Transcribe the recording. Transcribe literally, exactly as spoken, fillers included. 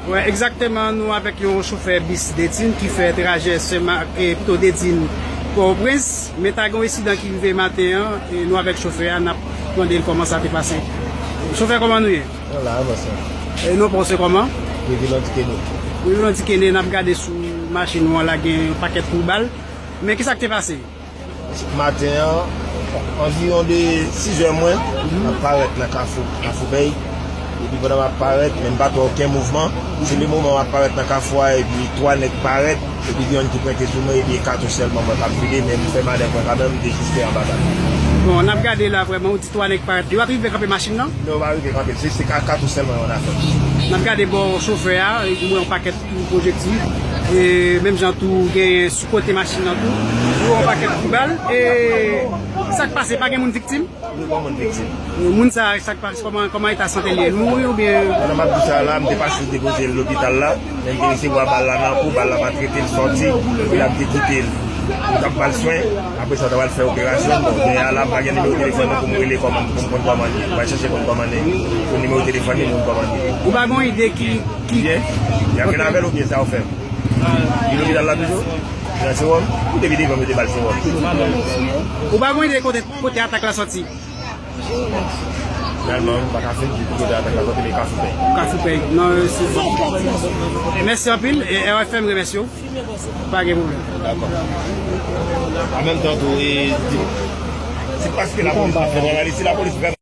Wè, egzakteman, nou avèk yon chofè bis Detin ki fè trajè Senmak, e pito Detin, Pòtoprens. Men ta gen yon ensidan ki rive maten an, e nou avèk chofè a, n ap mande l kòman sa te pase. Chofè, kòman nou ye? Mwen la, mwen se. E non pa w se kòman? Revilon Dikene. Revilon Dikene, n ap gade sou machin ou an la gen yon pakèt twou bal. Men kisa k te pase? Maten an, anviwon de sis è mwen, m ap parèt nan Kafou, Kafou Bèy. Epi pandan m ap parèt, men m pa t wè okenn mouvman. Se le moman m ap parèt nan Kafou a, epi twa nèg parèt, epi gen youn ki pwente sou mwen, epi e kato sèlman mwen k ap vide, men m fè malè mwen kanmenm, m te jis fè anba tab. Bon, n ap gade la vrèman, ou di twa nèg parèt. Yo pa t rive kanpe machin nan? Non, yo pa rive kanpe, se, se ka-, kato sèlman yo nan fè. N ap gade bò chofè a, e m wè yon pakèt tou pwojektil. E menm jan tou, genyen sou kote machin nan tou. Yo yon pakèt twou bal. E sa k pase, pa gen moun viktim? Wi, pa moun viktim. E moun sa, sa k pase, kòman, kòman eta sante l ye? L mouri oubyen? Pandan m ap di sa la, m te pase depoze l lopital la. Men m te resevwa bal la nan kou, bal la pa trete l sòti. Epi l ap te kite l. Yo t ap ba l swen. Apre sa, yo ta pral fè operasyon. Bon, kounye a la, m pa gen nimewo telefòn mwen pou m rele kòman, pou m konn kòman l ye. M pral chèche konn kòman l ye. Pou nimewo telefòn li, pou m konn kòman l ye. Ou pa gen yon ide ki, ki... Byen, y ap vin avè l oubyen sa yo fè? Li lopital la toujou? Li nan sewòm? Ou te vide devan m, yo te ba l sewòm. Ou pa gen yon ide kote, kote atak la sòti? Finalman, m pa ka fin di ki kote atak la sòti, men Kafou Pèy. Kafou Pèy. Non, se bon. Mèsi anpil. E R F M remèsye w. Pa gen pwoblèm. Dakò. An menm tan tou, e, di, se paske lapolis pa fè travay li, si lapolis vrèman